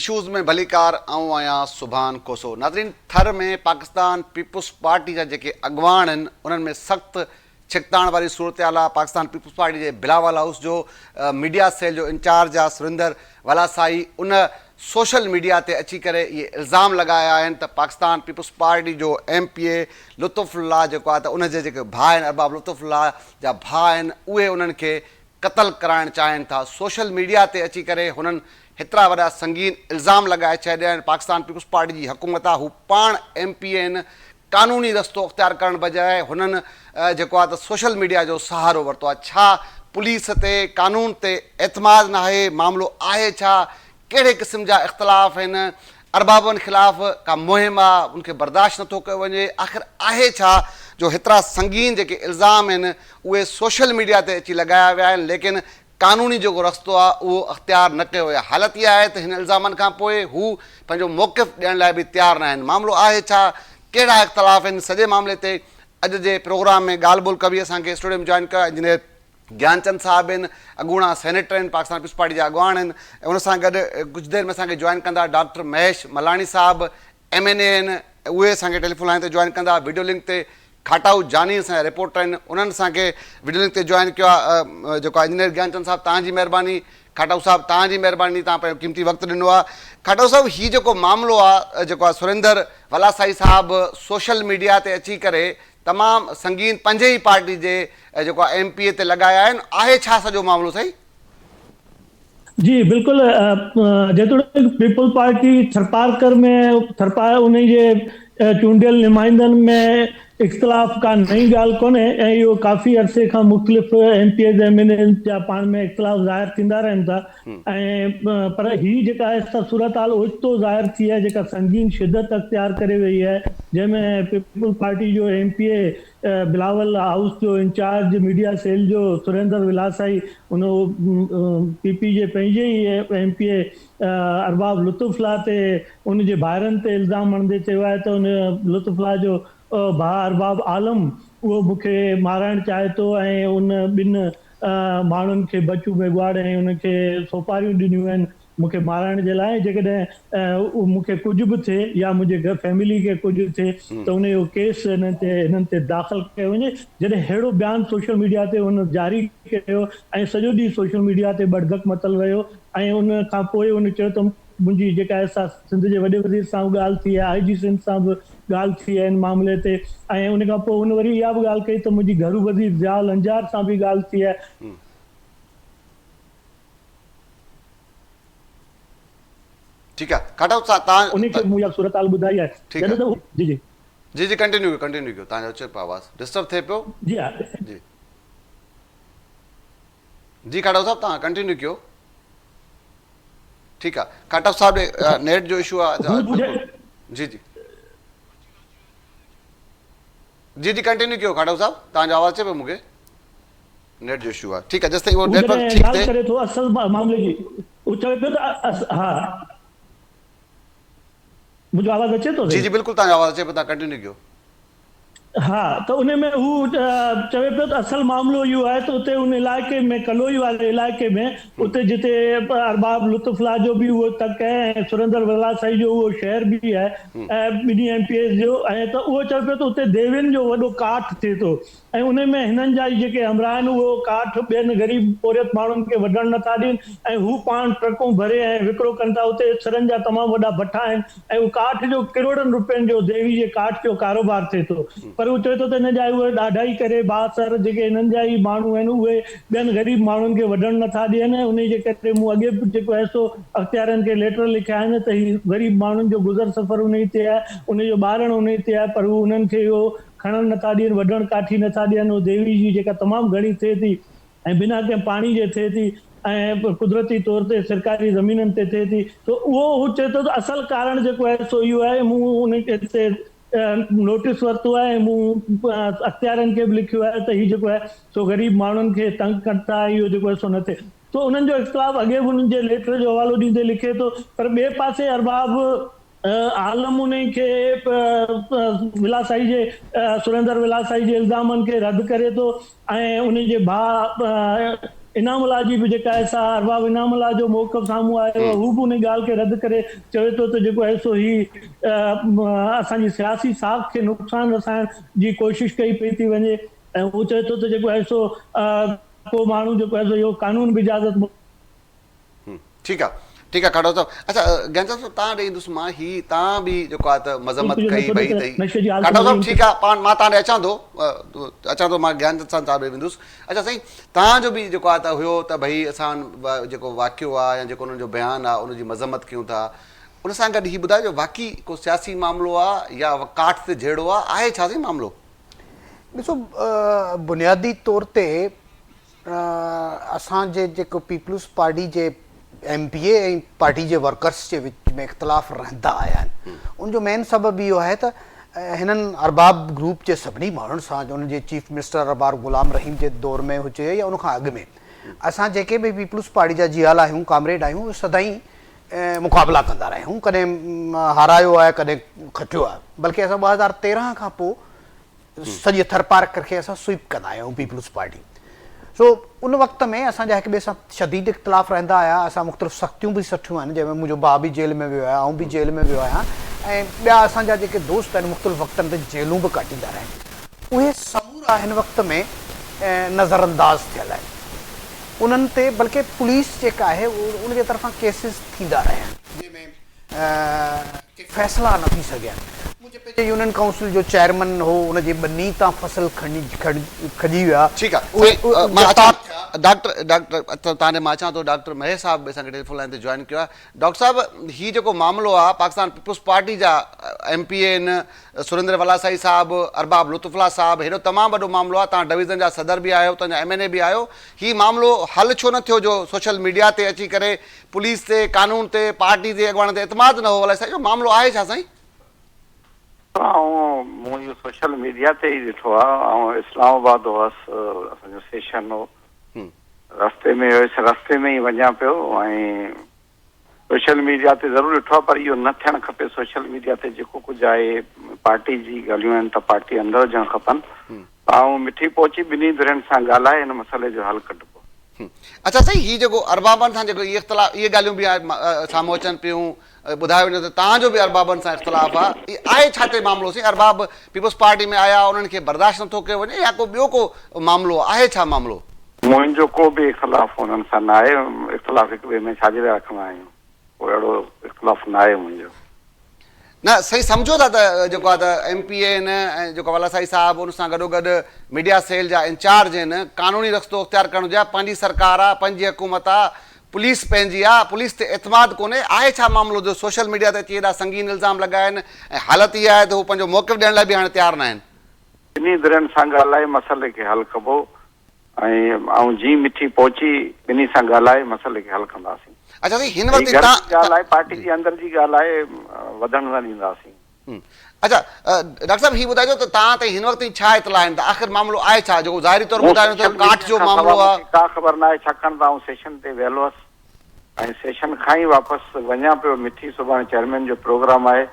Issues ۾ ڀليڪار آئون آهيان سبحان کوسو ناظرين ٿر ۾ پاڪستان پيپلز پارٽي جا جيڪي اڳواڻ آهن انهن ۾ سخت ڇڪتاڻ واري صورتحال آهي پاڪستان پيپلز پارٽي جي بلاول هائوس جو ميڊيا سيل جو انچارج آهي سريندر ولاسائي ان سوشل ميڊيا تي اچي ڪري اهي الزام لڳايا آهن ته پاڪستان پيپلز پارٽي جو ايم پي اي لطف الله جيڪو آهي ته ان جي جيڪي ڀاء آهن ارباب لطف الله جا ڀاء آهن اهي انهن کي قتل ڪرائڻ چاهين ٿا سوشل ميڊيا تي اچي ڪري هنن هيترا وڏا سنگين الزام لڳائي ڇڏيا آهن پاڪستان پيپلز پارٽي جي حڪومت آهي هو پاڻ ايم پي اي آهن قانوني رستو اختيار ڪرڻ بجاء هنن جيڪو آهي ته سوشل ميڊيا جو سهارو ورتو آهي ڇا پوليس تي قانون تي اعتماد ناهي معاملو آهي ڇا ڪهڙي قسم جا اختلاف آهن اربابن خلاف ڪا مهم آ ان کي برداشت نٿو ڪيو وڃي آخر آهي ڇا جو هيترا سنگين جيڪي الزام آهن اهي سوشل ميڊيا تي اچي لڳايا ويا آهن ليڪن قانوني جيڪو رستو آ اهو اختيار نه ڪيو ويو آهي حالت اها آهي ته هن الزامن کان پوء هو پنهنجو موقف ڏيڻ لاء به تيار ناهن معاملو آهي ڇا ڪهڙا اختلاف آهن سڄي معاملي تي اڄ جي پروگرام ۾ ڳالهه ٻولهه ڪبي اسان کي اسٽوڊيو ۾ جوائن ڪيو آهي انجنيئر گيانچند صاحب آهن اڳوڻا سينيٽر آهن پاڪستان پيپلز پارٽي جا اڳواڻ آهن ۽ ان سان گڏ ڪجهه دير ۾ اسان کي جوائن ڪندا ڊاڪٽر مهيش ملاڻي صاحب ايم اين اي آهن اهي اسان کي ٽيليفون لائين تي جوائن ڪندا وڊيو لنڪ تي کاٽائو جاني اسان جا رپورٽر آهن انهن اسان کي وڊيو لنڪ تي جوائن ڪيو آهي جيڪو آهي انجنيئر گيانچند صاحب تهان جي مهرباني کاٽائو صاحب تهان جي مهرباني تهان پنهنجو قيمتي وقت ڏنو آهي کاٽائو صاحب هي جيڪو معاملو آهي جيڪو آهي سريندر ولاسائي صاحب سوشل ميڊيا تي اچي ڪري تمام سنگين پنهنجي ئي پارٽي جي جيڪو آهي ايم پي اي تي لڳايا آهن آهي ڇا سڄو معاملو سائين؟ جي بلڪل جيتوڻيڪ پيپلز پارٽي ٿرپارڪر ۾ ٿرپار انهي جي چونڊيل نمائندن ۾ اختلاف ڪا نئين ڳالهه ڪونهي ۽ اهو ڪافي عرصي کان مختلف M P As M N As جا پاڻ ۾ اختلاف ظاهر ٿيندا رهن ٿا ۽ پر هي جيڪا آهي سا صورتحال اوچتو ظاهر ٿي آهي جيڪا سنگين شدت اختيار ڪري وئي آهي جنهن ۾ پيپلز پارٽي جو ايم پي اي بلاول هائوس جو انچارج ميڊيا سيل جو سريندر ولاسائي ان پي پي جي پنهنجي ئي ايم پي اي ارباب لطف الله تي ان جي ڀائرن تي الزام هڻندي چيو آهي ته ان لطف الله جو ڀاء ارباب عالم اهو مون کي مارائڻ چاهي ٿو ۽ ان ٻن ماڻهن کي بچو ميگهواڙ ۽ ان کي سوپاريون ڏنيون آهن مون کي مارائڻ جي لاء ۽ جيڪڏهن مون کي ڪجهه به ٿئي يا منهنجي گهر فيملي کي ڪجهه ٿئي ته ان جو ڪيس هنن تي هنن تي داخل ڪيو وڃي جڏهن ههڙو بيان سوشل ميڊيا تي هن جاري ڪيو ۽ سڄو ڏينهن سوشل ميڊيا تي ٻڙڌڪ متل رهيو ۽ ان کان پوء هن چيو ته منهنجي جيڪا آهي سا سنڌ جي وڏي وزير سان به ڳالهه ٿي آهي، آء جي سنڌ سان به ڳالهه ٿي آهي ان معاملي تي ۽ ان کان پوء هن وري اها به ڳالهه ڪئي ته منهنجي گهرو وزير ضياء لنجار سان به ڳالهه ٿي آهي. ٺيڪ آهي کٽو صاحب تان انهي کي مون اها صورتحال ٻڌائي آهي ٺيڪ آهي جڏهن ته هو جي جي. جي جي ڪنٽينيو ڪيو ڪنٽينيو ڪيو تان جو اچي پيو آواز ڊسٽرب ٿئي پيو جي ها. جي جي کاٽو صاحب تان ڪنٽينيو ڪيو. ٺيڪ آ کاٽا صاحب ڏي نيٽ جو اشو آ بلڪل جي جي جي جي ڪنٽينيو ڪيو کاٽا صاحب تان جو آواز اچي پيو مونکي نيٽ جو اشو آ ٺيڪ آ جستائين اهو نيٽ ورڪ ٺيڪ ٿئي ڪري ٿو اصل معاملي جي هو چوي پيو ته ها منهنجو آواز اچي ٿو جي جي بلڪل تان جو آواز اچي پيو تان ڪنٽينيو ڪيو ها ته ان ۾ هو چوي پيو ته اصل معاملو اهو آهي ته اتي ان علائقي ۾ ڪلوئي واري علائقي ۾ اتي جتي ارباب لطف الله جو به اهو تڪ آهي ۽ سريندر ولاسائي جو اهو شهر به آهي ۽ ٻنهي ايم پي ايز جو ۽ ته اهو چوي پيو ته اتي ديوين جو وڏو ڪاٺ ٿئي ٿو ۽ انهي ۾ هنن جا ئي جيڪي همراهه آهن اهو ڪاٺ ٻين غريب پورهيت ماڻهن کي وڍڻ نه ٿا ڏين ۽ هو پاڻ ٽرڪون ڀري ۽ وڪرو ڪن ٿا اتي سرن جا تمام وڏا بٺا آهن ۽ اهو ڪاٺ جو ڪروڙن روپين جو ديوي جي ڪاٺ جو ڪاروبار ٿئي ٿو پر هو چوي ٿو ته هن جا اهي ڏاڍائي ڪري بااثر جيڪي هنن جا ئي ماڻهو آهن اهي ٻين غريب ماڻهن کي وڍڻ نه ٿا ڏين ۽ انهي جي ڪري مون اڳي به جيڪو آهي سو اختيارين کي ليٽر لکيا آهن ته هي غريب ماڻهن جو گذر سفر انهي تي آهي انهي جو ٻارڻ انهي تي آهي پر هو انهن کي اهو کڻڻ نٿا ڏين، وڍڻ ڪاٺي نٿا ڏين، اهو ديوي جي جيڪا تمام گهڻي ٿئي ٿي ۽ بنا ڪنهن پاڻي جي ٿئي ٿي ۽ قدرتي طور تي سرڪاري زمينن تي ٿئي ٿي سو اهو هو چئي ٿو ته اصل ڪارڻ جيڪو آهي سو اهو آهي مون ان تي نوٽيس ورتو آهي ۽ مون اختيارين کي به لکيو آهي ته هي جيڪو آهي سو غريب ماڻهن کي تنگ ڪن ٿا اهو جيڪو آهي سو نه ٿئي سو انهن جو اختلاف اڳي به انهن جي ليٽر جو حوالو ڏيندي لکي ٿو پر ٻئي پاسي ارباب عالم انهي کي ولاسائي جي سريندر ولاسائي جي الزامن کي رد ڪري ٿو ۽ ان جي ڀاء انعام الله جي به جيڪا آهي سا ارباب انعام الله جو موقف سامهون آيو آهي هو به ان ڳالهه کي رد ڪري چوي ٿو ته جيڪو آهي سو هي اسان جي سياسي ساک کي نقصان رسائڻ جي ڪوشش ڪئي پئي ٿي وڃي ۽ هو چوي ٿو ته جيڪو آهي سو ڪو ماڻهو جيڪو آهي سو اهو قانون به اجازت ٺيڪ آ ٺيڪ آ کاٽو صاحب اڇا گيان صاحب تان ڏي ايندس مان هي تان به جيڪو آ ته مذمت ڪئي ڀئي ته کاٽو صاحب ٺيڪ آ پاڻ مان تان ڏي اچان ٿو اچان ٿو مان گيان صاحب ڏي ويندس اڇا سائين تان جو به جيڪو آ ته هيو ته ڀئي اسان جيڪو واقعو آ يا جيڪو انهن جو بيان آ ان جي مذمت ڪيون ٿا ان سان گڏ هي ٻڌايو جو واقعي ڪو سياسي معاملو آ يا ڪاٺ تي جهيڙو آ آهي ڇا سائين معاملو؟ ڏسو بنيادي طور تي اسان جي جيڪو پيپلز پارٽي جي ايم پي اي ۽ پارٽي جي ورڪرز جي وچ ۾ اختلاف رهندا آيا آهن ان جو مين سبب اهو آهي ته هنن ارباب گروپ جي سڀني ماڻهن سان ان جي چيف منسٽر ارباب غلام رحيم جي دور ۾ هجي يا ان کان اڳ ۾ اسان جيڪي به پيپلز پارٽي جا جيالا آهيون ڪامريڊ آهيون اهي سدائين مقابلا ڪندا رهيا آهيون ڪڏهن هارايو آهي ڪڏهن کٽيو آهي بلڪه اسان 2013 کان پوء سڄي ٿرپارڪر کي اسان سوئپ ڪندا آيا آهيون پيپلز پارٽي سو ان وقت ۾ اسان جا هڪ ٻئي سان شديد اختلاف رهندا آيا اسان مختلف سختيون به سٺيون آهن جنهن ۾ منهنجو ڀاء به جيل ۾ ويو آهي آئون به جيل ۾ ويو آهيان ۽ ٻيا اسان جا جيڪي دوست آهن مختلف وقتن تي جيلون به ڪاٽيندا رهيا آهن اهي سمورا هن وقت ۾ نظر انداز ٿيل آهن انهن تي بلڪه پوليس جيڪا آهي ان جي طرفان ڪيسز ٿيندا رهيا آهن جنهن ۾ ڪي فيصلا نه ٿي سگهيا آهن. منهنجي پنهنجي يونين ڪائونسل جو چيئرمن هو ان جي ٻني تان فصل کڄي ويا ٺيڪ آ سائين مان اچان ڊاڪٽر ڊاڪٽر تان ڏي مان اچان ٿو ڊاڪٽر مهيش صاحب به اسان کي ٽيليفون لائين تي جوائن ڪيو آهي ڊاڪٽر صاحب هي جيڪو معاملو آ پاڪستان پيپلز پارٽي جا ايم پي اي آهن سريندر ولاسائي صاحب ارباب لطف الله صاحب هيڏو تمام وڏو معاملو آ تان ڊويزن جا صدر به آهيو تان جا ايم اين اي به آهيو هي معاملو حل ڇو نه ٿيو جو سوشل ميڊيا تي اچي ڪري پوليس تي قانون تي پارٽي جي اڳواڻن تي اعتماد نه هو الائي سائين اهو معاملو آهي ڇا سائين؟ آئون مون اهو سوشل ميڊيا تي ئي ڏٺو آ آئون اسلام آباد هئس اسان جو سيشن هو رستي ۾ هيس رستي ۾ ئي وڃان پيو ۽ سوشل ميڊيا تي ضرور ڏٺو آ پر اهو نه ٿيڻ کپي سوشل ميڊيا تي جيڪو ڪجهه آهي پارٽي جي ڳالهيون آهن ته پارٽي اندر هجڻ کپن آئون مٺي پهچي ٻنهي ڌرين سان ڳالهائي هن مسئلي جو حل ڪڍبو. اڇا سائين هي جيڪو اربابن سان جيڪو اهي اختلاف اهي ڳالهيون به سامهون اچن پيون ٻڌايو وڃي ته توهان جو به اربابن سان اختلاف آ اهي آهي ڇا تي معاملو سائين ارباب پيپلز پارٽي ۾ آيا انهن کي برداشت نٿو ڪيو وڃي يا ڪو ٻيو ڪو معاملو آهي ڇا معاملو؟ منهنجو ڪو به اختلاف انهن سان ناهي اختلاف هڪ ٻئي ۾ ڇا جي لاء رکندا آهيون ڪو اهڙو اختلاف ناهي منهنجو. نه سائين سمجهو ٿا ته جيڪو آهي ته ايم پي اي آهن ۽ جيڪو والا سائين صاحب ان سان گڏو گڏ ميڊيا سيل جا انچارج آهن قانوني رستو اختيار ڪرڻ هجي ها پنهنجي سرڪار آ پنهنجي حڪومت آ پوليس پنهنجي آ پوليس تي اعتماد ڪونهي آهي ڇا معاملو جو سوشل ميڊيا تي اچي ايڏا سنگين الزام لڳايا آهن ۽ حالت اها آهي ته هو پنهنجو موقف ڏيڻ لاء به هاڻي تيار ناهن. ٻنهي ڌرين سان ڳالهائي مسئلي کي حل ڪبو ۽ آئون جيئن مٺي پهچي ٻنهي سان ڳالهائي مسئلي کي حل ڪنداسين. اڇا سائين هن وقت هي گهر جي ڳالهه آهي پارٽي جي اندر جي ڳالهه آهي وڌڻ نه ڏينداسين. اڇا ڊاڪٽر صاحب هي ٻڌائجو ته توهان تائين هن وقت تائين ڇا اطلاع آهن ته آخر معاملو آهي ڇا جيڪو ظاهري طور مون ٻڌايو ته سوشل ڪاٺ ميڊيا جو کان سوا معاملو مون آهي. کي ڪا خبر ناهي ڇاڪاڻ ته آئون سيشن تي ويل هئس ۽ سيشن کان ئي واپس وڃان پيو مٺي سڀاڻي چيئرمين جو پروگرام آهي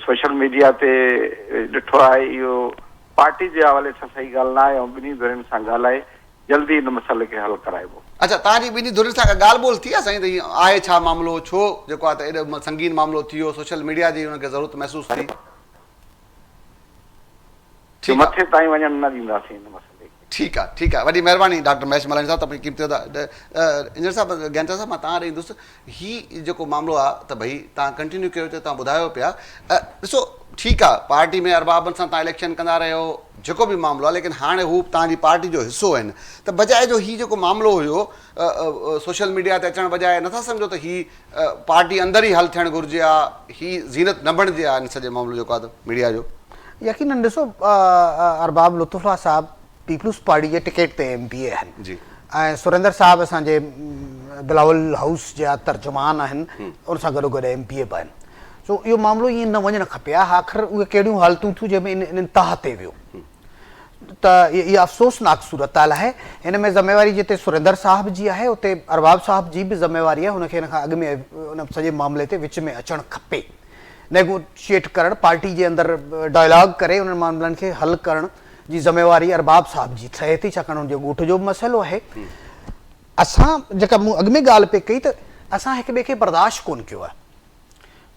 سوشل ميڊيا تي ڏٺو آهي اهو پارٽي جي حوالي سان صحيح ڳالهه ناهي ۽ ٻنهي ڌرين سان ڳالهائي جلدي ان مسئلي کي حل ڪرائبو. اڇا توهان جي ٻنهي ڌرين سان ڪا ڳالهه ٻولهه ٿي آهي سائين ته هي آهي ڇا معاملو ڇو جيڪو آهي ته ايڏو سنگين معاملو ٿي ويو سوشل ميڊيا جي ان کي ضرورت محسوس ٿي. جو ٺيڪ آ. مٿي تائين وڃڻ نه ڏينداسين ان مسئلي کي. ٺيڪ آ ٺيڪ آ وڏي مهرباني ڊاڪٽر مهيش ملاڻي صاحب ته قيمتي انجنيئر صاحب گيانچند صاحب مان توهان ڏي ايندس هي جيڪو معاملو آ ته ڀئي توهان ڪنٽينيو ڪيو ته توهان ٻڌايو پيا ڏسو ٺيڪ آ پارٽي ۾ اربابن سان توهان اليڪشن ڪندا رهيو جيڪو به معاملو آ ليڪن هاڻي هو توهان جي پارٽي جو حصو آهن ته بجاء جو هي جيڪو معاملو هيو سوشل ميڊيا تي اچڻ بجاء نٿا سمجهو ته هي پارٽي اندر ئي حل ٿيڻ گهرجي ها هي زينت نه بڻجي ها ان سڄي معاملو جيڪو آ ته ميڊيا جو. يقينن ڏسو ارباب لطف الله صاحب پيپلز پارٽي جي ٽڪيٽ تي ايم پي اي آهن جي ۽ سريندر صاحب اسان جي بلاول هائوس جا ترجمان آهن ان سان گڏو گڏ ايم پي اي به آهن سو اهو معاملو ائين نه وڃڻ کپي ها آخر اهي ڪهڙيون حالتون ٿيون جنهن ۾ ان انتها تي ويو ته اها افسوسناڪ صورتحال آهي هن ۾ ذميواري جتي سريندر صاحب جي آهي اتي ارباب صاحب جي به ذميواري آهي هن کي هن کان اڳ ۾ ان سڄي معاملي تي وچ ۾ اچڻ کپي نيگوشيئيٽ ڪرڻ، پارٽي جي اندر ڊائلاگ ڪري انهن معاملن کي حل ڪرڻ جي ذميواري ارباب صاحب جي ٺهي ٿي ڇاڪاڻ ان جي ڳوٺ جو به مسئلو آهي. اسان جيڪا مون اڳ ۾ ڳالهه پئي ڪئي ته اسان هڪ ٻئي کي برداشت ڪونه ڪيو آهي.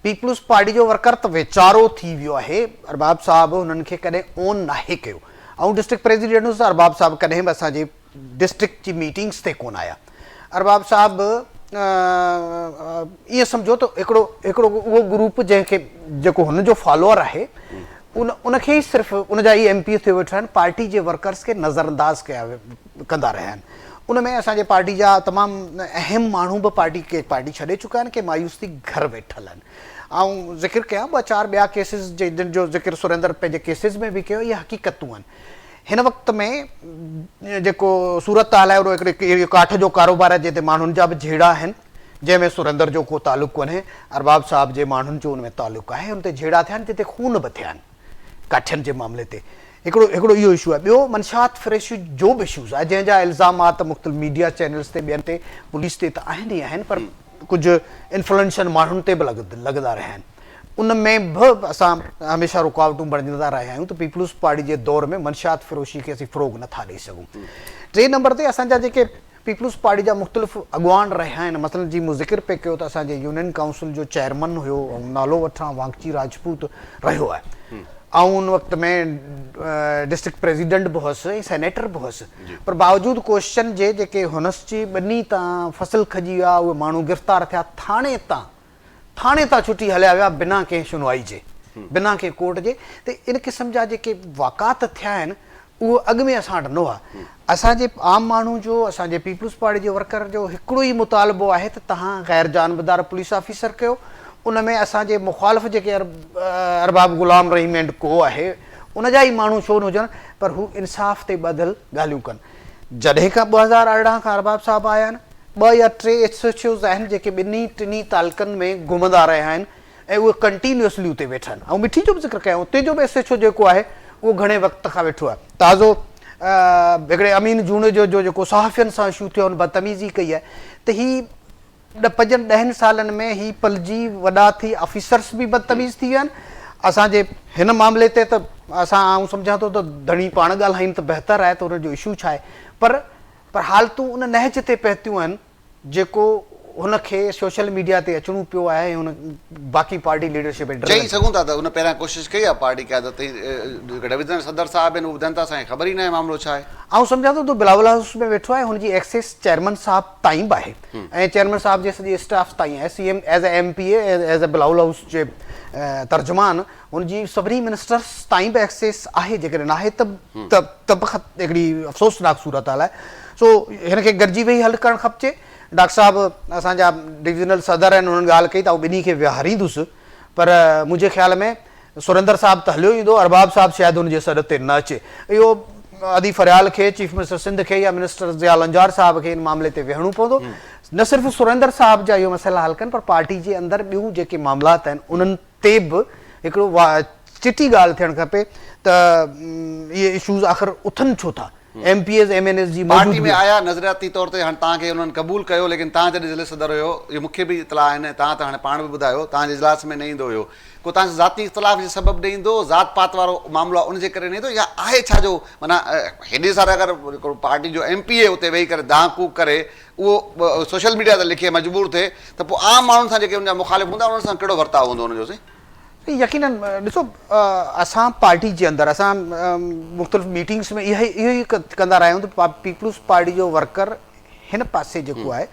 پيپلز پارٽي جو ورڪر ته ويچارو ٿي ويو آهي، ارباب صاحب هنن کي ڪڏهن اون ناهي ڪيو. آئون ڊسٽرڪٽ پريزيڊنٽ هوس ته ارباب صاحب ڪڏهن به اسان جي ڊسٽرڪٽ جي ميٽنگس تي ڪونه آيا. ارباب صاحب ائين سمجهو ته هڪڙو هڪڙو اهو گروپ جنهن کي جيڪو هن جو فالوئر آهي ان ان کي ئي صرف ان جا ئي ايم پي ايز ٿيو ويٺا آهن، پارٽي جي ورڪرس کي نظرانداز ڪيا ڪندا رهيا آهن. ان ۾ اسان جي پارٽي جا تمام اهم ماڻهو به پارٽي ڪي پارٽي ڇڏي چڪا آهن ڪي مايوس ٿي گهر ويٺل آهن. آئون ذڪر ڪيان ٻه چار ٻيا ڪيسز جن جو ذڪر سريندر پنهنجي ڪيسز ۾ به ڪيو اهي حقيقتون آهن. هن وقت ۾ جيڪو صورتحال آهي اهو هڪڙي ڪاٺ جو ڪاروبار آهي جنهن تي ماڻهن جا به جهيڙا آهن جنهن ۾ سريندر جو ڪو تعلق ڪونهي ارباب صاحب جي ماڻهن جو ان ۾ تعلق آهي ان تي جهيڙا ٿيا آهن جتي خون به ٿيا آهن. ڪاٺين جي معاملي تي هڪڙو هڪڙو اهو اشو آهي ٻيو منشيات فريشي جو به اشوز آهي جنهن جا الزامات مختلف ميڊيا چينلز تي ٻين تي پوليس تي ته آهن ئي آهن پر ڪجهه انفلوئنشل ماڻهن تي به لڳندا رهيا آهن ان ۾ به اسان هميشه رڪاوٽون بڻجندا رهيا آهيون ته پيپلز پارٽي جي دور ۾ منشيات فروشي کي اسين فروغ نٿا ڏئي سگهون ٽئين نمبر تي اسان جا جيڪي پيپلز پارٽي جا مختلف اڳواڻ رهيا آهن مثلاً جي مون ذڪر پئي ڪيو ته اسان جي يونين ڪائونسل جو چيئرمن هيو آئون نالو وٺان وانگچي راجپوت رهيو آهي آئون ان وقت ۾ ڊسٽرڪٽ پريزيڊنٽ به هئس ۽ سينيٽر به هئس پر باوجود ڪوششن جي جيڪي هنس جي ٻني تان فصل کڄي ويا اهي ماڻهو گرفتار ٿيا ٿاڻي تان ٿاڻي تان ڇٽي هليا ويا بنا ڪنهن شنوائي جي، بنا ڪنهن ڪورٽ جي ته ان قسم جا جيڪي واقعات ٿيا آهن اهو اڳ ۾ اسان وٽ نه هئا. اسان جي عام ماڻهو جو، اسان جي پيپلز پارٽي جي ورڪر جو هڪڙو ئي مطالبو آهي ته توهان غير جانبدار پوليس آفيسر ڪيو، ان ۾ اسان جي مخالف جيڪي ارباب غلام رحيم اينڊ ڪو آهي ان جا ئي ماڻهو ڇو نه هجن پر هو انصاف تي ٻڌل ڳالهيون ڪن. جڏهن کان 2018 کان ارباب صاحب آيا آهن، ٻه يا ٽي ايس ايڇ اوز آهن جيڪي ٻنهي ٽنهي تعلقن ۾ گهمندا رهيا آهن ۽ اهي ڪنٽينيوسلي اتي ويٺا آهن. آئون مٺي جو به ذڪر ڪيان اتي جو به ايس ايڇ او جيڪو آهي اهو گهڻي وقت کان ويٺو آهي. تازو هڪڙي امين جوڻيجو جو جيڪو صحافين سان اشو ٿيو هن بدتميزي ڪئي آهي ته هي پنجن ڏهن سالن ۾ هي پلجي وڏا ٿي آفيسرس به بدتميز ٿي ويا آهن. اسان جي هن معاملي تي ته اسان آئون سمجهان ٿو ته ڌڻي پاڻ ڳالهائين ته بهتر آهي ته ان جو اشو ڇا آهي پر پر حالتون ان نهج تي پهتيون آهن جيڪو هن کي سوشل ميڊيا تي اچڻو پيو آهي ۽ هن باقي پارٽي ليڊرشپ کي ڊر چئي سگهون ٿا ته هن پهريان ڪوشش ڪئي آهي پارٽي قيادت تائين جيڪي ڊويزنل صدر صاحب آهن هو ٻڌائين ٿا اسان کي خبر ئي ناهي معاملو ڇا آهي. آئون سمجهان ٿو ته بلاول هائوس ۾ ويٺو آهي هن جي ايڪسيس چيئرمن صاحب تائين به آهي ۽ چيئرمن صاحب جي سڄي اسٽاف تائين آهي C M as a M P A as a Bilawal house جي ترجمان هن جي سڀني منسٽرس تائين به ايڪسيس آهي جيڪڏهن ناهي ته ته به هڪڙي افسوسناڪ صورتحال آهي سو هن کي گڏجي ويهي حل ڪرڻ کپجي ڊاڪٽر صاحب اسان جا ڊويزنل صدر آهن انهن ڳالهه ڪئي ته آئون ٻنهي کي ويهاريندس پر منهنجي خيال ۾ سريندر صاحب ته هليو ايندو ارباب صاحب شايد هن جي سڏ تي نه اچي اهو ادي فريال کي چيف منسٽر سنڌ کي يا منسٽر ضياء لنجار صاحب کي ان معاملي تي ويهڻو پوندو نه صرف سريندر صاحب جا اهو مسئلا حل ڪن پر پارٽي جي اندر ٻيون جيڪي معاملات آهن انهن تي به هڪڙو چٽي ڳالهه ٿيڻ کپي ته اهي اشوز آخر اٿن ڇو ٿا M P As M N As جي پارٽي ۾ آيا نظرياتي طور تي هاڻي توهان کي انهن قبول ڪيو ليڪن توهان جڏهن ضلعي صدر هيو اهو مونکي به اطلاع آهن ۽ توهان ته هاڻي پاڻ به ٻڌايو توهان جي اجلاس ۾ نه ايندو هيو ڪو توهان سان ذاتي اختلاف جي سبب نه ايندو ذات پات وارو معاملو آهي ان جي ڪري نه ايندو يا آهي ڇا جو معنيٰ هيڏي ساري اگر پارٽي جو ايم پي اي اتي ويهي ڪري دانهن ڪوڪ ڪري اهو سوشل ميڊيا تي لکي مجبور ٿئي ته پوء عام ماڻهن سان جيڪي ان جا مخالف هوندا انهن سان ڪهڙو ورتاء هوندو ان جو سائين؟ يقينن ڏسو اسان پارٽي جي اندر اسان مختلف ميٽنگس ۾ اهو ئي ڪندا رهيا آهيون ته پيپلز پارٽي جو ورڪر هن پاسي جيڪو آهي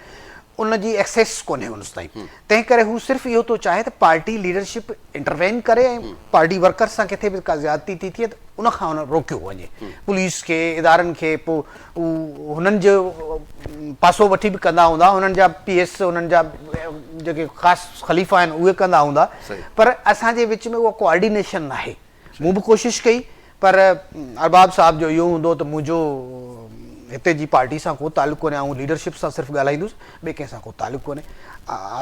ان جي ايڪسيس ڪونهي ان تائين تنهن ڪري هو صرف اهو ٿو چاهي ته پارٽي ليڊرشپ انٽروين ڪري ۽ پارٽي ورڪرز سان ڪٿي به ڪا زيادتي ٿي ٿئي ته ان کان ان روڪيو وڃي پوليس کي ادارن کي پوء هو هنن جو پاسو وٺي به ڪندا هوندا هنن جا پي ايس هنن جا جيڪي خاص خليفا آهن اهي ڪندا هوندا پر اسان جي وچ ۾ اها ڪوآرڊينيشن ناهي مون به ڪوشش ڪئي پر ارباب صاحب جو اهو هوندو ته منهنجو هتي جي پارٽي سان ڪو تعلق ڪونهي آئون ليڊرشپ سان صرف ڳالهائيندس ٻئي ڪنهن سان ڪو تعلق ڪونهي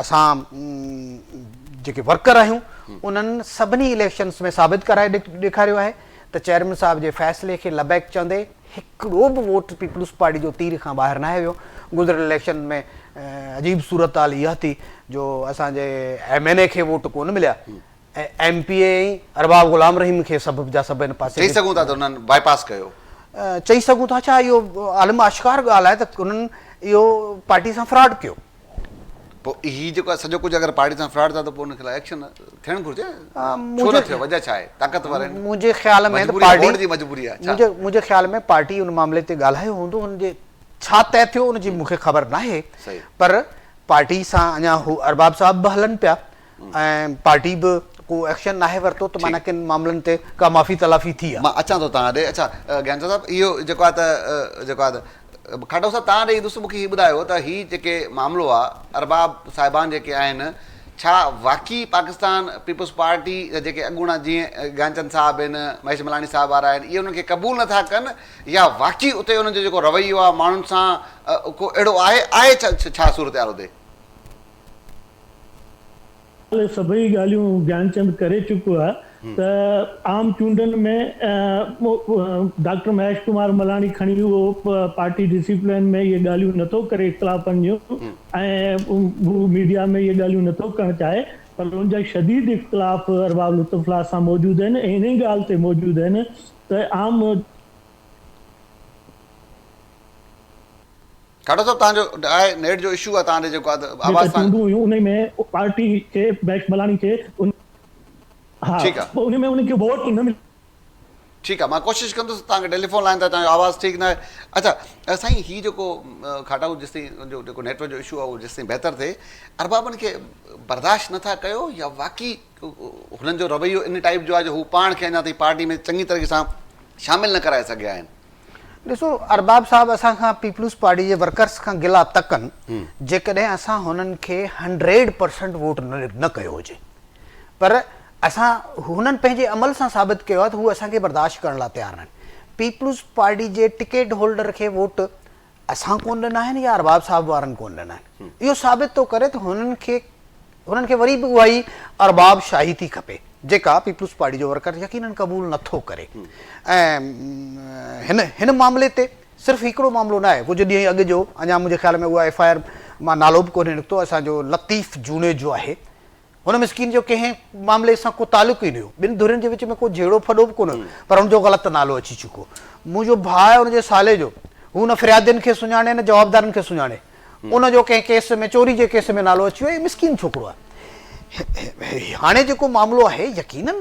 اسان جيڪي ورڪر آهيون انهن سڀني اليڪشنس ۾ ثابت ڪرائي ڏيکاريو آهي ته چيئرمين صاحب جي فيصلي کي لبيڪ چوندي هڪڙو به ووٽ پيپلز پارٽي جو تير کان ٻاهر ناهي ويو. گذريل اليڪشن ۾ عجيب صورتحال اها ٿي جو اسان جي ايم اين اي کي ووٽ ڪونه مليا ۽ ايم پي اي ۽ ارباب غلام رحيم کي سڀ جا سڀ ان پاسي چئي سگهون ٿا ته انهن باء پاس ڪيو. چئي سگهون ٿا ڇا اهو عالم آشڪار ڳالهه آهي ته انهن اهو پارٽي سان فراڊ ڪيو. پوء هي جيڪو آهي سڄو ڪجهه اگر پارٽي سان فراڊ ٿا ته پوء ان خلاف ايڪشن ٿيڻ گهرجي ڇو نه ٿيو وجه ڇا آهي طاقتور آهن منهنجي خيال ۾ ته پارٽي جي مجبوري آهي ڇا منهنجي خيال ۾ پارٽي ان معاملي تي ڳالهايو هوندو ان جي ڇا طئي ٿيو ان جي مون کي خبر ناهي پر پارٽي سان اڃا هو ارباب صاحب به هلن پيا ۽ پارٽي به ڪو ايڪشن ناهي ورتو ته معنيٰ ڪن معاملن تي ڪا معافي تلافي ٿي آهي. مان اچان ٿو توهان ڏي. اڇا گيانچند صاحب اهو جيڪو آهي ته جيڪو آهي ته کاٽو صاحب توهان ڏي ايندس مون کي هي ٻڌايو ته هي جيڪي معاملو آهي ارباب صاحبان جيڪي آهن ڇا واقعي پاڪستان پيپلز پارٽي جا جيڪي اڳوڻا جيئن گيانچند صاحب آهن مهيش ملاڻي صاحب وارا آهن اهي انهن کي قبول نٿا ڪن يا واقعي اتي انهن جو جيڪو رويو آهي ماڻهن سان ڪو اهڙو آهي آهي ڇا صورتحال اتي؟ اهي سڀئي ڳالهيون گيانچند ڪري چڪو آهي ته عام چونڊن ۾ ڊاڪٽر مهيش ڪمار ملاڻي کڻي اهو پارٽي ڊسيپلين ۾ اهي ڳالهيون نٿو ڪري اختلافن جون ۽ هو ميڊيا ۾ اهي ڳالهيون نٿو ڪرڻ چاهي پر ان جا شديد اختلاف ارباب لطف الله سان موجود آهن ۽ انهي ڳالهه تي موجود آهن ته عام کاٽو صاحب توهان جو آهي نيٽ جو اشو آهي توهان ڏي جيڪو آهي ته آواز جيڪا چونڊون هيون انهي ۾ پارٽي کي بيش ملاڻي کي ان ها ٺيڪ آهي انهي ۾ انهن کي ووٽ نه مليو. ٺيڪ آهي مان ڪوشش ڪندس توهان کي ٽيليفون لائين تان توهان جو آواز ٺيڪ نه آهي اڇا سائين هي جيڪو کاٽائو جيستائين جو جيڪو نيٽ ورڪ جو اشو آهي اهو جيستائين بهتر ٿئي اربابن کي برداشت نٿا ڪيو يا واقعي هنن جو رويو ان ٽائيپ جو آهي جو هو پاڻ کي اڃا تائين پارٽي ۾ چڱي طريقي سان شامل نه ڪرائي سگهيا آهن. ڏسو ارباب صاحب اسان کان پيپلز پارٽي جي ورڪرز کان گلا ته ڪن جيڪڏهن اسان هنن کي هنڊريڊ پرسنٽ ووٽ نه ڪيو هجي پر اسان هنن پنهنجي عمل سان ثابت ڪيو آهي ته هو اسان کي برداشت ڪرڻ لاء تيار ناهن پيپلز پارٽي جي ٽڪيٽ هولڊر کي ووٽ اسان ڪونه ڏنا آهن يا ارباب صاحب وارن ڪونه ڏنا آهن اهو ثابت ٿو ڪري ته هنن کي هنن کي وري به اها ئي ارباب شاهي ٿي کپي جيڪا پيپلز پارٽي جو ورڪر يقينن قبول نه ٿو ڪري ۽ هن هن معاملي تي صرف هڪڙو معاملو نه آهي ڪجهه ڏينهن اڳ جو اڃا منهنجي خيال ۾ اها ايف I R مان نالو به ڪونهي نڪتو اسان جو لطيف جوڻيجو آهي هن مسڪين جو ڪنهن معاملي سان ڪو تعلق ئي نه هيو. ٻن ڌرين جي وچ ۾ ڪو جهيڙو ڦڏو به ڪونه هيو، پر هن جو غلط نالو اچي چڪو. منهنجو ڀاء آهي ان جي سالي جو، هو نه فريادين کي سڃاڻي نه جوابدارن کي سڃاڻي. ان جو ڪنهن ڪيس ۾ چوري جي ڪيس ۾ نالو اچي ويو. هي مسڪين ڇوڪرو آهي. هاڻي جيڪو معاملو آهي يقينن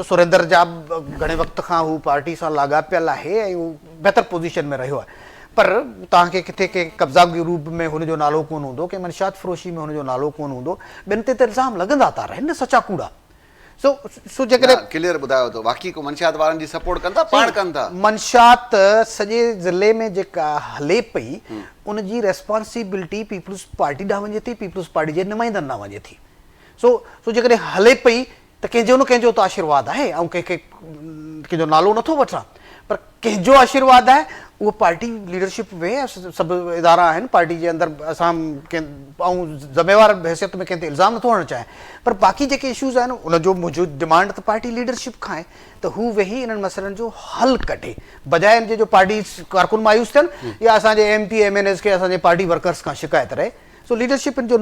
سريندر جا گهڻي وقت کان هو پارٽي سان لاڳاپيل آهي ۽ هو بهتر پوزيشن ۾ رهيو آهي پر توهان کي ڪٿي ڪنهن قبضا گروپ ۾ هن جو نالو ڪونه هوندو ڪنهن منشيات فروشي ۾ هن جو نالو ڪونه هوندو ٻين تي ته الزام لڳندا ٿا رهن نه سچا ڪوڙا سو سو جيڪڏهن نه ڪليئر ٻڌايو ته واقعي ڪو منشيات وارن جي سپورٽ ڪن ٿا پاڻ ڪن ٿا. منشيات سڄي ضلعي ۾ جيڪا هلي پئي ان جي ريسپانسبلٽي پيپلز پارٽي ڏانهن وڃي ٿي پيپلز پارٽي جي نمائندن ڏانهن وڃي ٿي سو سو جيڪڏهن هلي پئي ته ڪنهن جو نه ڪنهن جو ته آشيرواد آهي، آئون ڪنهن کي ڪنهن جو نالو نٿو وٺان پر ڪنهن جو آشيرواد آهي اهو پارٽي ليڊرشپ ويهي سڀ ادارا آهن پارٽي جي اندر اسان ڪنهن آئون ذميوار حيثيت ۾ ڪنهن تي الزام نٿو هڻڻ چاهيان پر باقي جيڪي اشوز آهن ان جو منهنجو ڊمانڊ ته پارٽي ليڊرشپ کان آهي ته هو ويهي انهن مسئلن جو حل ڪڍي بجاء ان جي جو پارٽي ڪارڪن مايوس ٿين يا اسان جي M P M N As کي اسان جي پارٽي ورڪرز کان شڪايت رهي. سو ليڊرشپ ان جو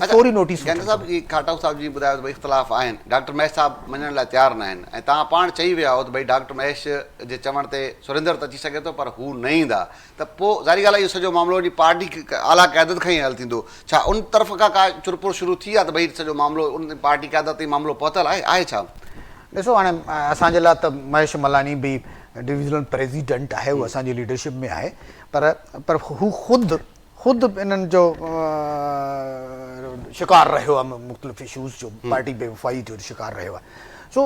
فوري نوٽيس وٺڻ کپي. صاحب هي کاٽائو صاحب جيئن ٻڌايو ته ڀئي اختلاف آهن ڊاڪٽر مهيش صاحب مڃڻ لاء تيار نه آهن ۽ توهان پاڻ چئي ويا آهيو ته ڀئي ڊاڪٽر مهيش جي چوڻ تي سريندر ته اچي سگهي ٿو پر هو نه ايندا ته پوء ظاهري ڳالهه آهي اهو سڄو معاملو وڃي پارٽي اعليٰ قيادت کان ئي حل ٿيندو ڇا ان طرف کان ڪا چرپر شروع ٿي آهي ته ڀئي سڄو معاملو ان پارٽي قيادت تائين معاملو پهتل آهي آهي ڇا؟ ڏسو هاڻي اسان جي لاء ته مهيش ملاني به ڊويزنل پريزيڊنٽ آهي هو اسان جي ليڊرشپ ۾ آهي پر پر هو خود خود به انهن جو شڪار رهيو آهي مختلف اشوز جو پارٽي بي وفائي جو شڪار رهيو آهي سو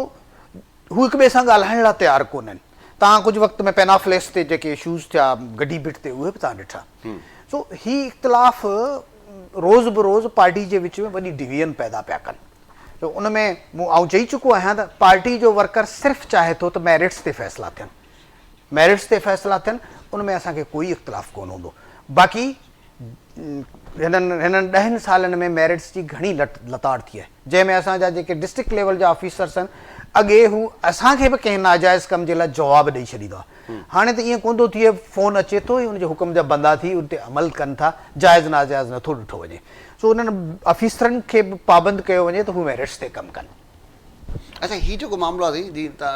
هو هڪ ٻئي سان ڳالهائڻ لاء تيار ڪونهن تان ڪجهه وقت ۾ پينافليس تي جيڪي اشوز ٿيا گڊي بٽ تي اهي به تان ڏٺا سو هي اختلاف روز به روز پارٽي جي وچ ۾ وڏي ڊويزن پيدا پيا ڪن سو ان ۾ مون آئون چئي چڪو آهيان ته پارٽي جو ورڪر صرف چاهي ٿو ته ميرٽس تي فيصلا ٿين ميرٽس تي فيصلا ٿين ان ۾ اسان کي ڪوئي اختلاف ڪونه هوندو باقي هنن هنن ڏهن سالن ۾ ميرٽس جي گهڻي لٽ لتاڙ ٿي آهي جنهن ۾ اسان جا جيڪي ڊسٽرڪٽ ليول جا آفيسرس آهن اڳي هو اسان کي به ڪنهن ناجائز ڪم جي لاء جواب ڏئي ڇڏيندا هئا هاڻي ته ائين ڪونه ٿو ٿئي فون اچي ٿو ۽ ان جي حڪم جا بندا ٿي ان تي عمل ڪن ٿا جائز ناجائز نٿو ڏٺو وڃي سو انهن آفيسرن کي به پابند ڪيو وڃي ته هو ميرٽس تي ڪم ڪن. اڇا هي جيڪو معاملو آهي سائين جيئن ته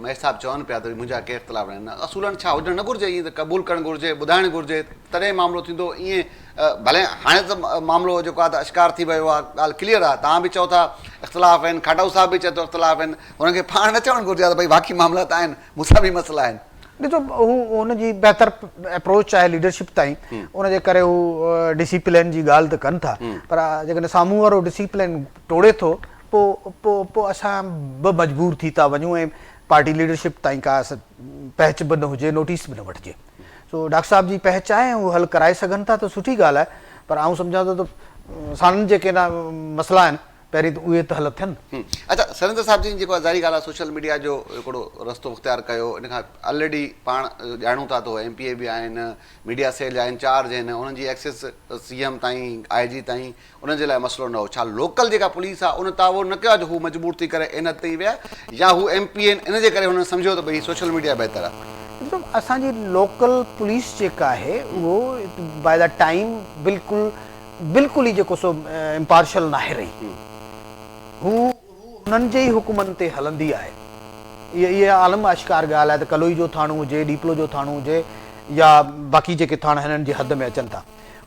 مهيش صاحب چون پيا ته منهنجا ڪي اختلاف ناهن اصولن ڇا هجڻ نه گهرجي ائين ته قبول ڪرڻ گهرجي ٻڌائڻ گهرجي تڏهن معاملو ٿيندو ائين ڀلي هاڻي ته معاملو جيڪو آهي ته اشڪار ٿي ويو آهي ڳالهه ڪليئر آهي توهان به چئو ٿا اختلاف آهن کاٽائو صاحب به چئي ٿو اختلاف آهن هنن کي پاڻ نه چوڻ گهرجي ها ته ڀئي واقعي معاملا ته آهن مون سان به مسئلا آهن. ڏسو هو ان جي بهتر اپروچ آهي ليڊرشپ تائين ان جي ڪري هو ڊسيپلين جي ڳالهه ته ڪن ٿا پر جيڪڏهن سامهون وارو ڊسيپلين ٽوڙي ٿو پوء پوء پوء اسان به مجبور ٿي ٿا وڃون ۽ پارٽي ليڊرشپ تائين ڪا پهچ به نه هجي نوٽيس به نه وٺجي سو ڊاڪٽر صاحب جي پهچ آهي ۽ هو حل ڪرائي سگهن ٿا ته سٺي ڳالهه آهي پر آئون سمجهان ٿو ته ساڻن جيڪي مسئلا آهن پهرين ته اهي ته حل ٿين. اڇا سريندر صاحب جن جيڪو ظاهري ڳالهه آهي سوشل ميڊيا جو هڪڙو رستو اختيار ڪيو ان کان الريڊي پاڻ ڄاڻون ٿا ته هو ايم پي اي به آهن ميڊيا سيل جا انچارج آهن انهن جي ايڪسيس سي ايم تائين آء جي تائين انهن جي لاء مسئلو نه هو ڇا لوڪل جيڪا پوليس آهي ان تعاون نه ڪيو آهي جو هو مجبور ٿي ڪري ان حد تائين ويا يا هو ايم پي آهن ان جي ڪري هنن سمجهيو ته ڀئي سوشل ميڊيا بهتر آهي. ڏسو اسان جي لوڪل پوليس جيڪا آهي اهو باء the time بلڪل بلڪل ئي جيڪو سو امپارشل ناهي رهي. هو هنن جي ئي حڪمن تي هلندي آهي. اها عالم آشڪار ڳالهه آهي ته ڪلوئي جو ٿاڻو هجي، ڏيپلو جو ٿاڻو هجي يا باقي جيڪي ٿاڻا هنن جي حد ۾ اچن ٿا،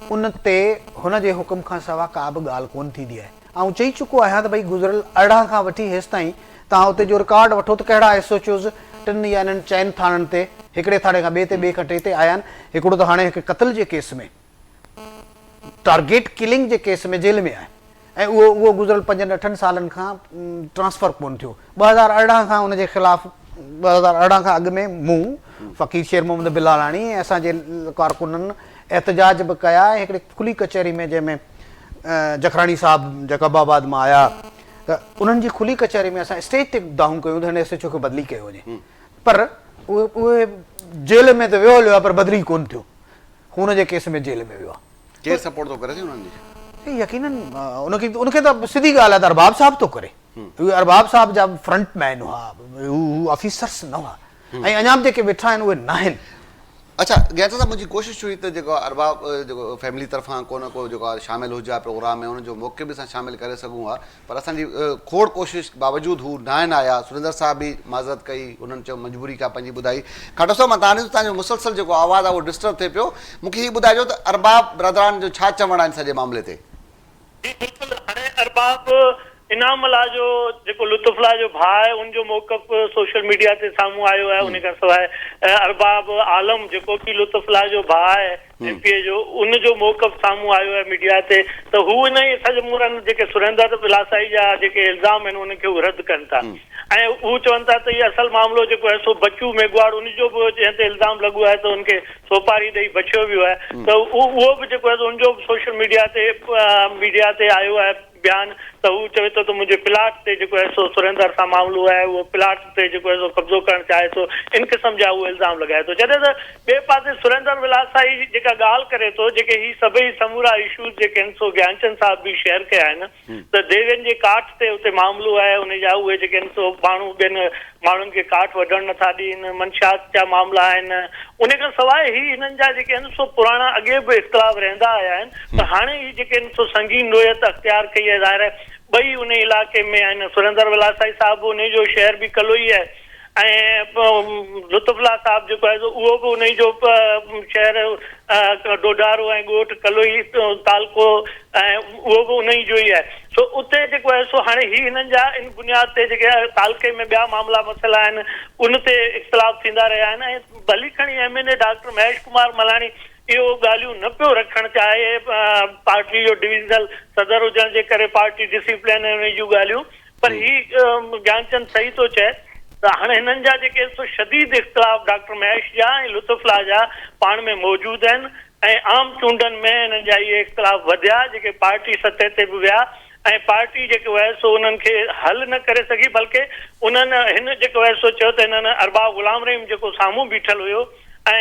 ان تي هن جي حڪم کان سوا ڪا به ڳالهه ڪونه ٿيندي آهي. آئون چئي چڪو آهيان ته ڀئي گذريل 18 کان وٺي هيستائين توهان اتي جو رڪارڊ وٺو ته ڪهڙا ايس ايڇ اوز ٽن يا انهن چئن ٿاڻن تي هڪڙي ٿاڻي کان ٻئي تي، ٻئي کان ٽئين تي آيا آهن. هڪڙو ته هاڻي هڪ قتل جي ڪيس ۾. ٽارگيٽ ڪلنگ جي ڪيس ۾ جيل ۾ آهي ۽ اهو اهو گذريل پنجن اٺن سالن کان ٽرانسفر ڪونه ٿيو 2018 کان ان جي خلاف 2018 کان اڳ ۾ مون فقير شير محمد بلالاڻي ۽ اسان جي ڪارڪنن احتجاج به ڪيا ۽ هڪڙي کلي ڪچهري ۾ جنهن ۾ جکراڻي صاحب جيڪب آباد مان آيا ته انهن جي کلي ڪچهري ۾ اسان اسٽيج تي دانهون ڪيون ته هن ايس ايڇ او کي بدلي ڪيو وڃي پر اهي جيل ۾ ته ويو هليو آهي پر بدلي ڪونه ٿيو خون جي ڪيس ۾ جيل ۾ ويو آهي. ڪير سپورٽ ٿو ڪري سائين انهن جي؟ سائين يقينن ان کي ان کي ته سڌي ڳالهه آهي ته ارباب صاحب ٿو ڪري. اهي ارباب صاحب جا فرنٽ مين هئا، هو آفيسرس نه هئا ۽ اڃا به جيڪي ويٺا آهن اهي ناهن. اڇا گيانچند صاحب منهنجي ڪوشش هئي ته جيڪو ارباب جيڪو فيملي طرفان ڪو نه ڪو جيڪو آهي شامل هجي ها پروگرام ۾ ان جو موقف به اسان شامل ڪري سگهون ها پر اسان جي کوڙ ڪوشش باوجود هو ناهن آيا، سريندر صاحب به معذرت ڪئي، انهن چيو مجبوري ڪا پنهنجي ٻڌائي. کاٽو صاحب مان تهان ڏسو تهان جو مسلسل جيڪو آواز آهي اهو ڊسٽرب ٿئي پيو، مون کي هي ٻڌائجو ته ارباب برادران جو ڇا چوڻ آهي ان سڄي معاملي تي؟ جي بلڪل هاڻي ارباب انعام الله جو جيڪو لطف الله جو ڀاء آهي ان جو موقف سوشل ميڊيا تي سامهون آيو آهي ان کان سواء ارباب عالم جيڪو به لطف الله جو ڀاء آهي ايم پي اي جو ان جو موقف سامهون آيو آهي ميڊيا تي ته هو انهي سڄ مورن جيڪي سريندر ولاسائي جا جيڪي الزام آهن انهن کي هو رد ڪن ٿا ۽ هو چون ٿا ته هي اصل معاملو جيڪو آهي سو بچو ميگهواڙ ان جو به جنهن تي الزام لڳو آهي ته ان کي سوپاري ڏئي بچيو ويو آهي ته اهو به جيڪو آهي سو ان جو به سوشل ميڊيا تي ميڊيا تي آيو آهي بيان ته هو چوي ٿو ته منهنجي پلاٽ تي جيڪو آهي سو سريندر سان معاملو آهي اهو پلاٽ تي جيڪو آهي سو قبضو ڪرڻ چاهي ٿو ان قسم جا هو الزام لڳائي ٿو جڏهن ته ٻئي پاسي سريندر ولاسائي جيڪا ڳالهه ڪري ٿو جيڪي هي سڀئي سمورا اشوز جيڪي آهن سو گيانچند صاحب به شيئر ڪيا آهن ته ديوين جي ڪاٺ تي اتي معاملو آهي ان جا اهي جيڪي آهن سو ماڻهو ٻين ماڻهن کي ڪاٺ وڍڻ نٿا ڏين، منشيات جا معاملا آهن، ان کان سواء هي هنن جا جيڪي آهن سو پراڻا اڳي به اختلاف رهندا آيا آهن پر هاڻي هي جيڪي آهن سو سنگين نوعيت اختيار ڪئي آهي ظاهر آهي ٻئي انهي علائقي ۾ آهن سريندر ولاسائي صاحب به انهي جو شهر به ڪلوئي آهي ۽ لطف الله صاحب جيڪو آهي سو اهو به انهي جو شهر ڊوڍارو ۽ ڳوٺ ڪلوئي تعلقو ۽ اهو به انهي جو ئي آهي سو اتي جيڪو آهي سو هاڻي هي هنن جا ان بنياد تي جيڪي تعلقي ۾ ٻيا معاملا مسئلا آهن ان تي اختلاف ٿيندا رهيا آهن ۽ ڀلي کڻي M N A doctor Mahesh Kumar Malani اهو ڳالهيون نه پيو رکڻ چاهي پارٽي جو ڊويزنل صدر هجڻ جي ڪري پارٽي ڊسيپلين ۽ انهي جون ڳالهيون پر هي گيانچند صحيح ٿو چئي ته هاڻي هنن جا جيڪي سو شديد اختلاف ڊاڪٽر مهيش جا ۽ لطف الله جا پاڻ ۾ موجود آهن ۽ عام چونڊن ۾ هنن جا اهي اختلاف وڌيا جيڪي پارٽي سطح تي به ويا ۽ پارٽي جيڪو آهي سو انهن کي حل نه ڪري سگهي بلڪه انهن هن جيڪو آهي سو چيو ته هنن ارباب غلام رحيم جيڪو سامهون بيٺل هيو ۽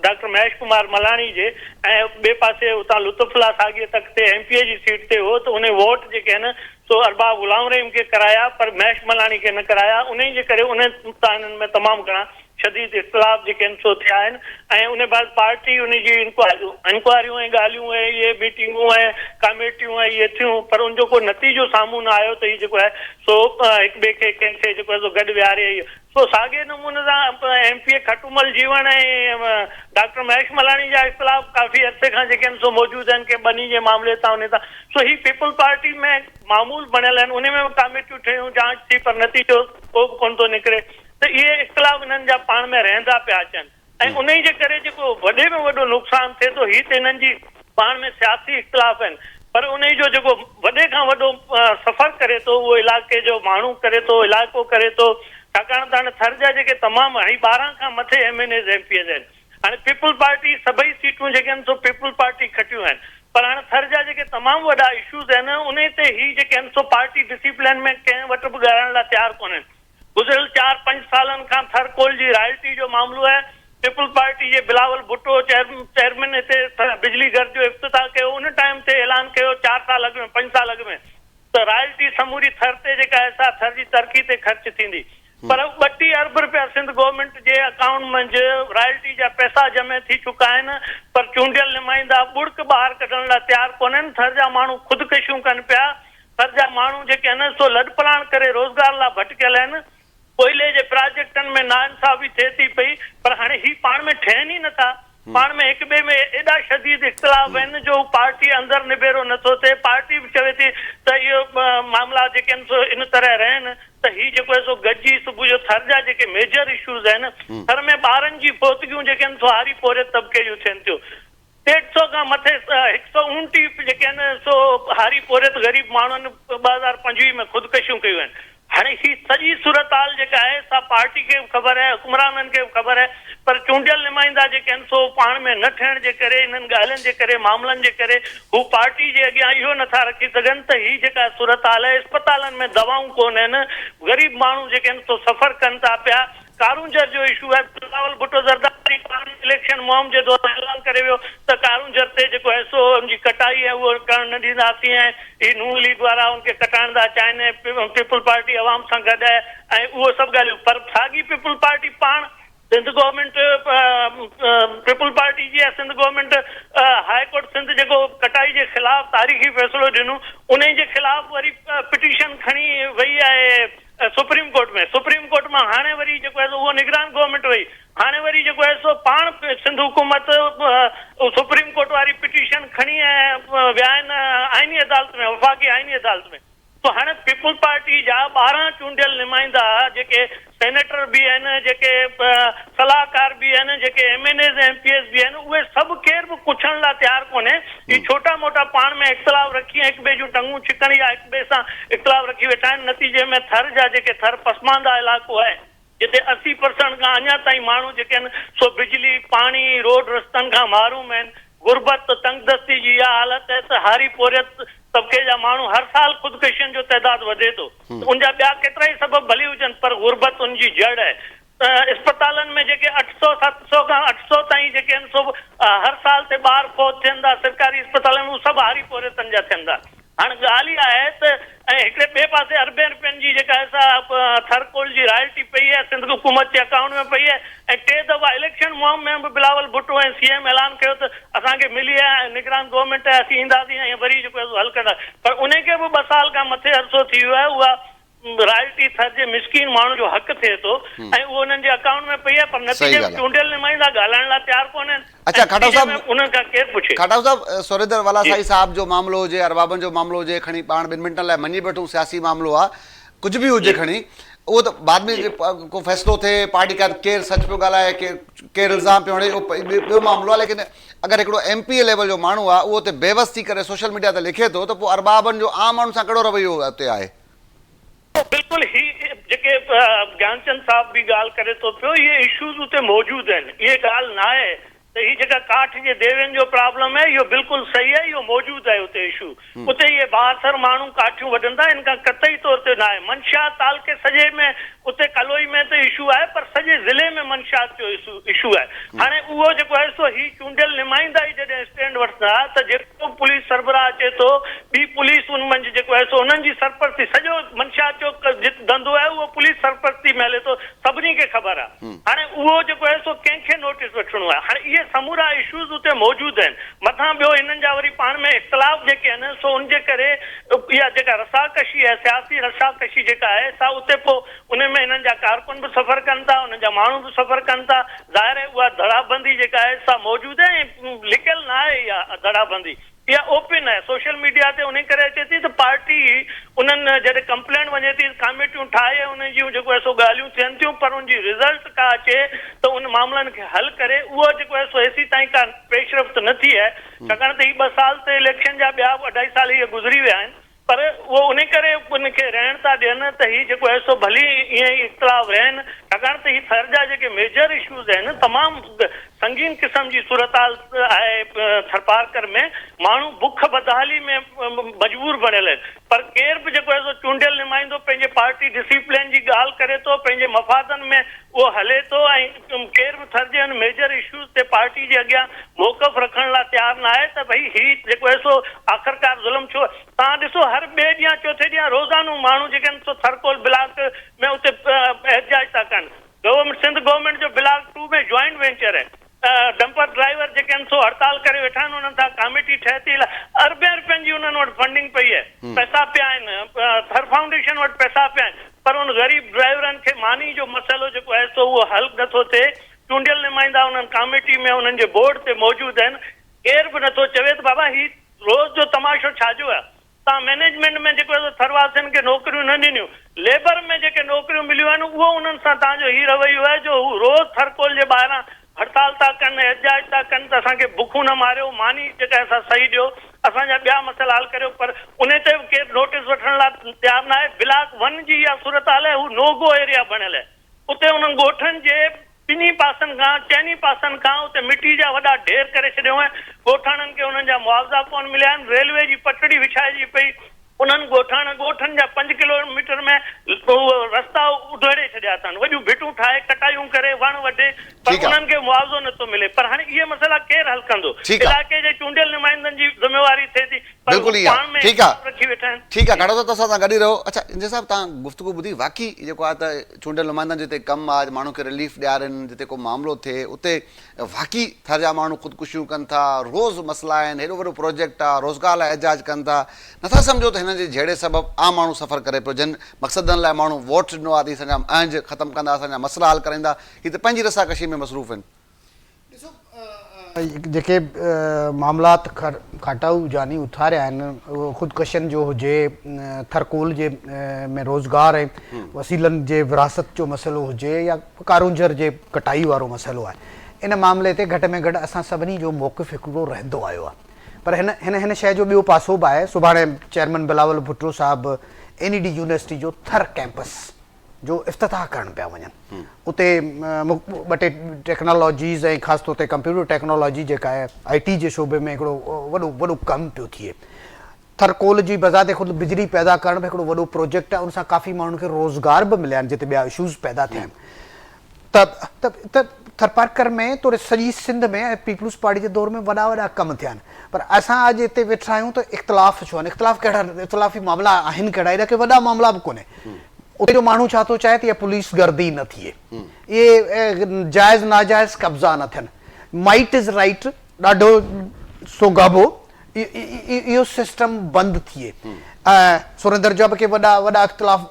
ڊاڪٽر مهيش ڪمار ملاڻي جي ۽ ٻئي پاسي اتان لطف الله ساڳئي تڪ تي ايم پي اي جي سيٽ تي هو ته انهي ووٽ جيڪي آهن سو ارباب غلام رحيم کي ڪرايا پر مهيش ملاڻي کي نه ڪرايا انهي جي ڪري انهي تان هنن ۾ تمام گهڻا شديد اختلاف جيڪي آهن سو ٿيا آهن ۽ ان بعد پارٽي ان جي انڪوائريون ۽ ڳالهيون ۽ اهي ميٽنگون ۽ ڪاميٽيون ۽ اهي ٿيون پر ان جو ڪو نتيجو سامهون نه آيو ته هي جيڪو آهي سو هڪ ٻئي کي ڪنهن کي جيڪو آهي سو گڏ ويهاري سو ساڳئي نموني سان M P A Khatumal Jiwan ۽ doctor Mahesh Malani جا اختلاف ڪافي عرصي کان جيڪي آهن سو موجود آهن ڪنهن ٻني جي معاملي تان انهي تان سو هي پيپلز پارٽي ۾ معمول بڻيل آهن انهي ۾ به ڪاميٽيون ٺهيون جاچ ٿي پر نتيجو ڪو به ڪونه ٿو نڪري ته اهي اختلاف انهن جا پاڻ ۾ رهندا پيا اچن ۽ انهي جي ڪري جيڪو وڏي ۾ وڏو نقصان ٿئي ٿو هي ته انهن جي پاڻ ۾ سياسي اختلاف آهن پر انهي جو جيڪو وڏي کان وڏو سفر ڪري ٿو اهو علائقي جو ماڻهو ڪري ٿو علائقو ڪري ٿو ڇاڪاڻ ته هاڻي ٿر جا جيڪي تمام هي 12 کان مٿي M N As M P As آهن هاڻي پيپلز پارٽي سڀئي سيٽون جيڪي آهن سو پيپلز پارٽي کٽيون آهن پر هاڻي ٿر جا جيڪي تمام وڏا اشوز آهن انهي تي هي جيڪي آهن سو پارٽي ڊسيپلين ۾ ڪنهن وٽ به ڳالهائڻ لاء تيار ڪونهن گذريل چار پنج سالن کان ٿر ڪول جي رائلٽي جو معاملو آهي، پيپلز پارٽي جي بلاول ڀٽو چيئرمين هتي بجلي گهر جو افتتاح ڪيو ان ٽائيم تي اعلان ڪيو چار سال اڳ ۾ پنج سال اڳ ۾ ته رائلٽي سموري ٿر تي جيڪا آهي سا ٿر جي ترقي تي خرچ ٿيندي پر ٻٽي ارب رپيا سنڌ گورنمينٽ جي اڪائونٽ منجهه رائلٽي جا پئسا جمع ٿي چڪا آهن پر چونڊيل نمائندا ٻڙڪ ٻاهر ڪڍڻ لاء تيار ڪونهن ٿر جا ماڻهو خودڪشيون ڪن پيا ٿر جا ماڻهو جيڪي آهن سو لڏپلاڻ ڪري روزگار لاء ڀٽڪيل آهن، ڪوئلي جي پراجيڪٽن ۾ ناانصافي ٿئي ٿي پئي پر هاڻي هي پاڻ ۾ ٺهن ئي نٿا، پاڻ ۾ هڪ ٻئي ۾ ايڏا شديد اختلاف آهن جو هو پارٽي اندر نبيرو نٿو ٿئي، پارٽي به چوي ٿي ته اهي معاملا جيڪي آهن سو ان طرح رهن ته هي جيڪو آهي سو گڏجي صبح جو ٿر جا جيڪي ميجر اشوز آهن، ٿر ۾ ٻارن جي فوتگيون جيڪي آهن سو هاري پورهيت طبقي جون ٿين ٿيون. ڏيڍ سئو کان مٿي هڪ سئو اڻٽيهه جيڪي آهن سو هاري پورهيت غريب ماڻهن 2025 ۾ خودڪشيون ڪيون آهن. هاڻي هي سڄي صورتحال جيڪا آهي سا پارٽي کي به خبر آهي حڪمرانن کي به خبر آهي پر چونڊيل نمائندا جيڪي آهن سو پاڻ ۾ نه ٺهڻ جي ڪري انهن ڳالهين جي ڪري معاملن جي ڪري هو پارٽي جي اڳيان اهو نٿا رکي سگهن ته هي جيڪا صورتحال آهي اسپتالن ۾ دوائون ڪونهن غريب ماڻهو جيڪي آهن سو سفر ڪن ٿا پيا ڪارونجهر جو اشو آهي، بلاول ڀٽو زرداري پاڻ اليڪشن مهم جي دوران اعلان ڪري ويو ته ڪارونجهر تي جيڪو آهي سو ان جي ڪٽائي ۽ اهو ڪرڻ نه ڏينداسين ۽ هي نون ليگ وارا ان کي ڪٽائڻ ٿا چاهين ۽ پيپلز پارٽي عوام سان گڏ آهي ۽ اهو سڀ ڳالهيون پر ساڳي پيپلز پارٽي پاڻ سنڌ گورنمينٽ پيپلز پارٽي جي آهي Sindh government high court Sindh جيڪو ڪٽائي جي خلاف تاريخي فيصلو ڏنو انهي جي خلاف وري پٽيشن کڻي وئي آهي سپريم ڪورٽ ۾ سپريم ڪورٽ مان هاڻي وري جيڪو آهي سو اهو نگران گورنمينٽ وئي هاڻي وري جيڪو آهي سو پاڻ سنڌ حڪومت سپريم ڪورٽ واري پٽيشن کڻي ۽ ويا آهن آئيني عدالت ۾ وفاقي آئيني عدالت ۾ سو هاڻي پيپلز پارٽي جا 12 چونڊيل نمائندا جيڪي سينيٽر به آهن جيڪي صلاحڪار به آهن جيڪي M N As M P As به آهن اهي سڀ ڪير به ڪڇڻ لاء تيار ڪونهي هي ڇوٽا موٽا پاڻ ۾ اختلاف رکي ۽ هڪ ٻئي جون ٽنگون ڇڪڻ يا هڪ ٻئي سان اختلاف رکي ويٺا آهن نتيجي ۾ ٿر جا جيڪي ٿر پسمانده علائقو آهي جتي 80 پرسنٽ کان اڃا تائين ماڻهو جيڪي آهن سو بجلي پاڻي روڊ رستن کان محروم آهن غربت تنگدستي جي اها حالت آهي ته هاري پورهيت طبقي جا ماڻهو هر سال خودڪشين جو تعداد وڌي ٿو ته ان جا ٻيا ڪيترائي سبب ڀلي هجن پر غربت ان جي جڙ آهي ته اسپتالن ۾ جيڪي 800 700 کان 800 تائين جيڪي آهن سو هر سال تي ٻار فوت ٿين ٿا سرڪاري اسپتالن ۾ هو سڀ هاري پورهيتن جا ٿين ٿا هاڻ ڳالهه اها آهي ته ۽ هڪڙي ٻئي پاسي اربين رپين جي جيڪا آهي سا ٿر ڪول جي رائلٽي پئي آهي سنڌ حڪومت جي اڪائونٽ ۾ پئي آهي ۽ ٽي دفعا اليڪشن مهم ۾ به بلاول ڀٽو ۽ سي ايم اعلان ڪيو ته اسان کي ملي آهي ۽ نگران گورنمينٽ آهي اسين اينداسين ۽ وري جيڪو آهي سو حل ڪنداسين پر انهي کي به ٻه سال کان مٿي عرصو ٿي ويو آهي اها رائلٽي ٿر جي مسڪين ماڻهن جو حق ٿئي ٿو ۽ اهو انهن جي اڪائونٽ ۾ پئي آهي پر نتيجي ۾ چونڊيل نمائندا ڳالهائڻ لاء تيار ڪونهن اڇا کاٽائو صاحب انهن کان ڪير پڇي. کاٽائو صاحب سوريندر والا سائين صاحب جو معاملو هجي اربابن جو معاملو هجي کڻي پاڻ ٻن منٽن لاء مڃي وٺون سياسي معاملو آ ڪجهه به هجي کڻي اهو ته بعد ۾ ڪو فيصلو ٿئي پارٽي قيادت ڪير سچ پيو ڳالهائي ڪير ڪير الزام پيو هڻي اهو ٻيو معاملو آ ليڪن اگر هڪڙو ايم پي اي ليول جو ماڻهو آ اهو اتي بيوس ٿي ڪري سوشل ميڊيا تي لکي ٿو ته پوء اربابن جو عام ماڻهن سان ڪهڙو رويو اتي آهي. بلڪل هي جيڪي گيانچند صاحب به ڳالهه ڪري ٿو پيو اهي اشوز اتي موجود آهن اهي ڳالهه ناهي ته هي جيڪا ڪاٺ جي ديوين جو پرابلم آهي اهو بلڪل صحيح آهي اهو موجود آهي اتي اشو اتي اهي بااثر ماڻهو ڪاٺيون وڍن ٿا ان کان قطعي طور تي ناهي منشيات تعلقي سڄي ۾ اتي ڪلوئي ۾ ته اشو آهي پر سڄي ضلعي ۾ منشيات جو اشو آهي هاڻي اهو جيڪو آهي سو هي چونڊيل نمائندا ئي جڏهن اسٽينڊ وٺندا ته جيڪو به پوليس سربراهه اچي ٿو ٻي پوليس ان منجهه جيڪو آهي سو انهن جي سرپرستي سڄو منشيات جو جت ڌنڌو آهي اهو پوليس سرپرستي ۾ هلي ٿو سڀني کي خبر آهي هاڻي اهو جيڪو آهي سو ڪنهن کي نوٽيس وٺڻو آهي هاڻي اهي سمورا اشوز اتي موجود آهن مٿان ٻيو هنن جا وري پاڻ ۾ اختلاف جيڪي آهن سو ان جي ڪري اها جيڪا رساڪشي آهي سياسي رساڪشي جيڪا آهي سا اتي پوء ان ۾ هنن جا ڪارڪن به سفر ڪن ٿا انهن جا ماڻهو به سفر ڪن ٿا ظاهر آهي اها ڌڙابندي جيڪا آهي سا موجود آهي ۽ لڪيل نه آهي اها ڌڙابندي اها اوپن آهي سوشل ميڊيا تي انهي ڪري اچي ٿي ته پارٽي انهن جڏهن ڪمپلينٽ وڃي ٿي ڪاميٽيون ٺاهي انهن جون جيڪو آهي سو ڳالهيون ٿين ٿيون پر ان جي رزلٽ ڪا اچي ته ان معاملن کي حل ڪري اهو جيڪو آهي سو هيسي تائين ڪا پيش رفت نه ٿي آهي ڇاڪاڻ ته هي ٻه سال ته اليڪشن جا ٻيا به اڍائي سال هي گذري ويا آهن پر اهو انهي ڪري ان کي رهڻ ٿا ڏين ته هي جيڪو آهي سو ڀلي ائين ئي اختلاف رهن ڇاڪاڻ ته هي ٿر جا جيڪي ميجر اشوز آهن تمام سنگين قسم جي صورتحال آهي ٿرپارڪر ۾ ماڻهو بک بدحالي ۾ مجبور بڻيل آهن پر ڪير به جيڪو آهي سو چونڊيل نمائندو پنهنجي پارٽي ڊسيپلين جي ڳالهه ڪري ٿو پنهنجي مفادن ۾ اهو هلي ٿو ۽ ڪير به ٿر جي ان ميجر اشوز تي پارٽي جي اڳيان موقف رکڻ لاء تيار ناهي ته ڀئي هي جيڪو آهي سو آخرڪار ظلم ڇو توهان ڏسو هر ٻئي ڏينهن چوٿين ڏينهن روزانو ماڻهو جيڪي آهن سو ٿرڪول بلاڪ ۾ اتي احتجاج ٿا ڪن گورنمينٽ سنڌ گورنمينٽ جو بلاڪ ٽو ۾ جوائنٽ وينچر آهي ڊمپر ڊرائيور جيڪي آهن سو هڙتال ڪري ويٺا آهن انهن سان ڪاميٽي ٺهي ٿي اربين روپين جي انهن وٽ فنڊنگ پئي آهي پئسا پيا آهن ٿر فائونڊيشن وٽ پئسا پيا آهن پر ان غريب ڊرائيورن کي ماني جو مسئلو جيڪو آهي سو اهو حل نٿو ٿئي چونڊيل نمائندا انهن ڪاميٽي ۾ انهن جي بورڊ تي موجود آهن ڪير به نٿو چوي ته بابا هي روز جو تماشو ڇا جو آهي؟ توهان مئنيجمينٽ ۾ جيڪو آهي سو ٿرواسين کي نوڪريون نه ڏنيون، ليبر ۾ جيڪي نوڪريون مليون آهن اهو انهن سان توهان جو هي رويو آهي جو هو روز ٿرڪول جي ٻاهران هڙتال ٿا ڪن، احتجاج ٿا ڪن ته اسان کي بکون نه ماريو، ماني جيڪا آهي سا صحيح ڏيو، اسان جا ٻيا مسئلا حل ڪريو پر انهي تي به ڪير نوٽيس وٺڻ لاء تيار ناهي، بلاڪ ون جي اها صورتحال آهي هو نو گو ايريا بڻيل آهي اتي انهن ڳوٺن جي ٻنهي پاسن کان، چئني پاسن کان اتي مٽي جا وڏا ڍير ڪري ڇڏيو ۽ ڳوٺاڻن کي انهن جا معاوضا ڪونه مليا آهن، ريلوي جي پٽڙي وڇائجي پئي، انهن ڳوٺاڻن ڳوٺن جا پنج ڪلو ميٽر ۾ رستا اڌيڙي ڇڏيا اٿن، وڏيون ڀٽون ٺاهي ڪٽايون ڪري وڻ وڍي پر ٺيڪ آ. انهن کي معاوضو نٿو ملي پر هاڻي اهي مسئلا ڪير حل ڪندو؟ ٺيڪ آ. علائقي جي چونڊيل نمائندن جي ذميواري ٿئي ٿي پر هو بلڪل ائين آ. پاڻ ۾ ٺيڪ آ. اختلاف رکي ويٺا آهن. ٺيڪ آ کاڙو صاحب توهان سان گڏ ئي رهو. اڇا انجي صاحب توهان گفتگو ٻڌي واقعي جيڪو آ ته چونڊيل نمائندن جو جتي ڪم آ ماڻهن کي رليف ڏيارين جتي ڪو معاملو ٿئي اتي واقعي ٿر جا ماڻهو خودڪشيون ڪن ٿا روز مسئلا آهن هيڏو وڏو پروجيڪٽ آ روزگار لاء احتجاج ڪن ٿا نٿا سمجهو ته هنن جي جهيڙي سبب عام ماڻهو سفر ڪري پيو جن مقصدن لاء ماڻهو ووٽ ڏنو آ ته هي اسان جا اهنج ختم ڪندا اسان جا مسئلا حل ڪرائيندا هي ته پنهنجي رساڪشي ۾ مصروف آهن. ڏسو جيڪي معاملات کاٽائو جاني اٿاريا آهن اهو خودڪشين جو هجي، ٿرڪول جي ۾ روزگار ۽ وسيلن جي ورهاست جو مسئلو هجي يا ڪارونجهر جي ڪٽائي وارو مسئلو آهي ان معاملي تي گهٽ ۾ گهٽ اسان سڀني جو موقف هڪڙو رهندو آيو آهي پر هن هن هن شيء جو ٻيو پاسو به آهي سڀاڻي چيئرمين بلاول ڀٽو صاحب اين اي ڊي يونيورسٽي جو ٿر ڪئمپس جو افتتاح ڪرڻ پيا وڃن اتي ٻه ٽي ٽيڪنالاجيز ۽ خاص طور تي ڪمپيوٽر ٽيڪنالاجي جيڪا آهي آء ٽي جي شعبي ۾ هڪڙو وڏو وڏو ڪم پيو ٿئي ٿر ڪول جي بذات خود بجلي پيدا ڪرڻ به هڪڙو وڏو پروجيڪٽ آهي ان سان ڪافي ماڻهن کي روزگار به مليا آهن جتي ٻيا اشوز پيدا ٿيا آهن ته ته ته ٿرپارڪر ۾ توڙي سڄي سنڌ ۾ ۽ پيپلز پارٽي جي دور ۾ وڏا وڏا ڪم ٿيا آهن پر اسان اڄ هتي ويٺا آهيون ته اختلاف ڇو آهن اختلاف ڪهڙا اختلافي معاملا آهن ڪهڙا ايڏا ڪي وڏا معاملا به ڪونهي اتي جو ماڻهو ڇا ٿو چاهي ته اها پوليس گردي نه ٿئي اهي جائز ناجائز قبضا نه ٿين مائٽ از رائٽ ڏاڍو سوگهابو اهو سسٽم بند ٿئي ۽ سريندر جا به ڪي وڏا وڏا اختلاف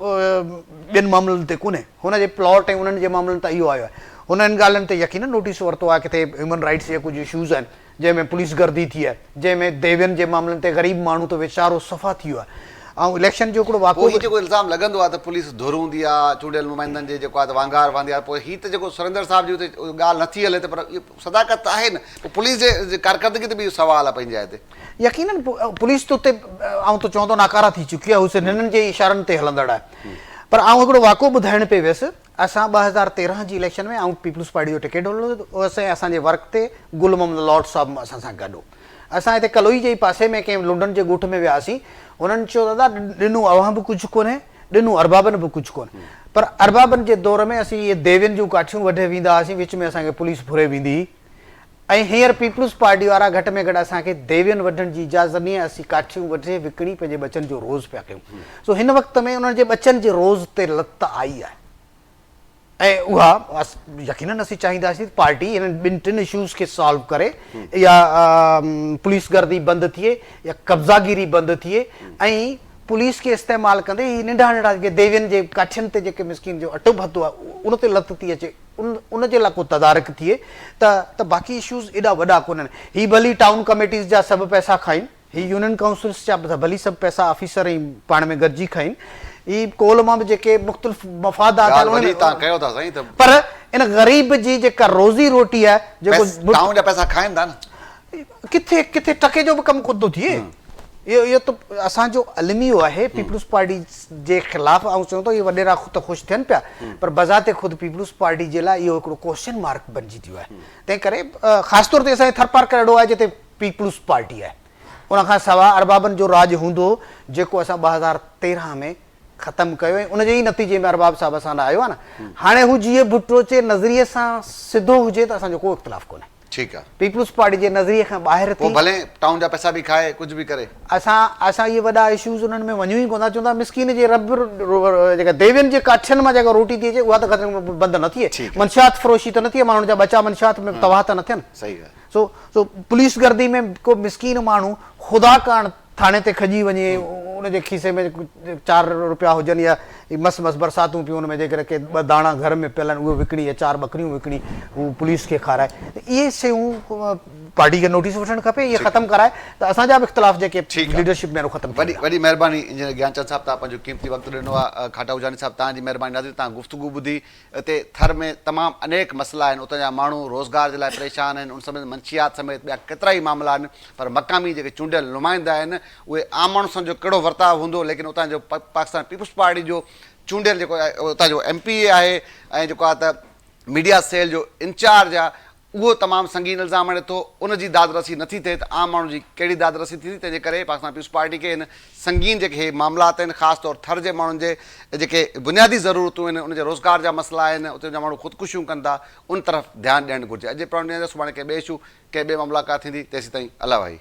ٻين معاملن تي ڪونهي هن جي پلاٽ ۽ انهن جي معاملن تان اهو آيو آهي هن ان ڳالهين تي يقينن نوٽيس ورتو آهي ڪٿي هيومن رائٽس جا ڪجهه اشوز آهن جنهن ۾ پوليس گردي ٿي آهي جنهن ۾ ديوين جي معاملن تي غريب ماڻهو ته ويچارو صفا ٿي ويو آهي ۽ اليڪشن جو هڪڙو واقعو پوء هي جيڪو الزام لڳندو آهي ته پوليس ڌر هوندي آهي چونڊيل نمائندن جي جيڪو آهي ته وانگار وهندي آهي پوء هي ته جيڪو سريندر صاحب جي اتي ڳالهه نٿي هلي ته پر صداقت ته آهي نه پوء پوليس جي ڪارڪردگي تي به اهو سوال آهي پنهنجي جاء تي. يقينن پوليس ته اتي آئون ته چوان ٿو ناڪاره ٿي چڪي آهي هو صرف هنن جي اشارن تي هلندڙ آهي پر آئون هڪڙو واقعو ٻڌائڻ پئي ويس. اسان 2013 جي اليڪشن ۾ آئون پيپلز پارٽي جو ٽڪيٽ هولڊر هوس ۽ اسان جي ورڪ تي گل محمد لاٽ صاحب به اسان سان گڏ هو. اسان هتي ڪلوئي جي ئي پاسي ۾ ڪنهن لنڊن جي ڳوٺ ۾ وياسين. هنن چيو دادا ڏنو اوهان به ڪجهه ڪونهي، ڏنو اربابن به ڪجهه ڪونهي. پر اربابن جي دور ۾ اسين اهي ديوين جون ڪاٺيون وڍي ويندا هئاسين، وچ ۾ اسان کي پوليس ڦري ويندي هئي ۽ هينئر پيپلز پارٽي وارا گهٽ ۾ گهٽ اسان کي ديوين وڍڻ جي اجازت ڏين ۽ اسين ڪاٺيون وڍي وڪڻي پنهنجي ٻچن جو روز پيا ڪيون. سو هن وقت ۾ انهن جي ٻچن جي روز تي لت آئي آهي ۽ اها يقينن اسين چاهينداسين ته پارٽي هنن ٻن ٽن اشوز کي سالو ڪري يا پوليس گردي بند ٿئي يا قبضا گيري بند ٿئي ۽ پوليس کي استعمال ڪندي هي ننڍا ننڍا جيڪي ديوين جي ڪاٺين تي جيڪي مسڪين جو اٽو ڀتو آهي ان تي لت ٿي اچي ان جي لاء ڪو تدارڪ ٿئي ته باقي اشوز ايڏا وڏا ڪونهن هي ڀلي ٽائون ڪميٽيز جا سڀ پئسا کائين هي يونين ڪائونسلز جا به ڀلي سڀ پئسا آفيسر ۽ پاڻ ۾ گڏجي کائين هي ڪول مان به جيڪي مختلف مفادات آهن ڳالهه وڏي تان ڪيو ٿا سائين ته پر ان غريب جي جيڪا روزي روٽي آهي جيڪو ٽائون جا پئسا کائين ٿا نه ڪٿي ڪٿي ٽڪي جو به ڪم ڪونه ٿو ٿئي. اهو اهو ته اسان جو الميو آهي پيپلز پارٽي جي خلاف آئون چوان ٿو اهي وڏيرا ته خوش ٿين پيا پر بذات خود پيپلز پارٽي جي لاء اهو هڪڙو ڪوئسچن مارڪ بنجي ٿيو آهي تنهن ڪري خاص طور تي اسان جي ٿرپارڪر اهڙو آهي جتي پيپلز پارٽي آهي ان کان سواء اربابن جو راڄ هوندو هو جيڪو اسان 2013 ۾ ختم ڪيو ۽ ان جي ئي نتيجي ۾ ارباب صاحب اسان ڏانهن آيو آهي نه هاڻي هو جيئي ڀٽو جي نظريي سان سڌو هجي ته اسان جو ڪو اختلاف ڪونهي. ٺيڪ آ. پيپلز پارٽي جي نظريي کان ٻاهر ٿي. پوء ڀلي ٽائون جا پئسا به کائي ڪجهه به ڪري. اسان اسان اهي وڏا اشوز انهن ۾ وڃون ئي ڪونه ٿا چون ٿا مسڪين جي رب جيڪا ديوين جي ڪاٺين مان جيڪا روٽي ٿي اچي اها ته گهٽ ۾ گهٽ بند نه ٿئي ٺيڪ آ. منشيات فروشي ته نه ٿئي ماڻهن جا ٻچا منشيات ۾ تباهه ته نه ٿين. صحيح ڳالهه. سو سو پوليس گردي ۾ ڪو مسڪين ماڻهو خدا ڪاڻ ٿاڻي تي کڄي وڃي ان جي کيسي ۾ چار روپيا هجن يا مس مس برساتون پيون ان ۾ جيڪڏهن ڪي ٻه داڻا گهر ۾ پيل آهن اهي وڪڻي يا چار ٻڪريون وڪڻي هو پوليس کي کارائي ته اهي شيون پارٽي کي نوٽيس وٺڻ کپي اهي ختم ڪرائي ته اسان جا به اختلاف جيڪي ليڊرشپ ۾ آهن اهي ختم ٿي ويندا. وڏي مهرباني انجنيئر گيانچند صاحب توهان پنهنجو قيمتي وقت ڏنو آهي کاٽا اجاني صاحب توهان جي مهرباني ناظرين توهان گفتگو ٻڌي اتي ٿر ۾ تمام انيڪ مسئلا آهن، اتان جا ماڻهو روزگار جي لاء پريشان آهن، ان سميت منشيات سميت ٻيا ڪيترائي معاملا آهن پر مقامي جيڪي چونڊيل نمائندا آهن اهي عام ماڻهن سان جو ڪهڙو ورتاء هوندو ليڪن اتان جو پاڪستان پيپلز پارٽي جو چونڊيل جيڪو اتان جو ايم پي اي آهي ۽ جيڪو آهي ته ميڊيا سيل جو انچارج آهي اهو تمام سنگين الزام هڻي ٿو، ان جي داد رسي نٿي ٿئي ته عام ماڻهو جي ڪهڙي داد رسي ٿيندي، تنهن جي ڪري پاڪستان پيپلز پارٽي کي هن سنگين جيڪي هي معاملات آهن خاص طور ٿر جي ماڻهن جي جيڪي بنيادي ضرورتون آهن ان جي روزگار جا مسئلا آهن اتي جا ماڻهو خودڪشيون ڪن ٿا ان طرف ڌيان ڏيڻ گهرجي. اڄ جي پروگرام ڏينهن جا سڀاڻي ڪنهن ٻئي اشو ڪنهن ٻئي مان ملاقات ٿيندي تيسين تائين الله واهي.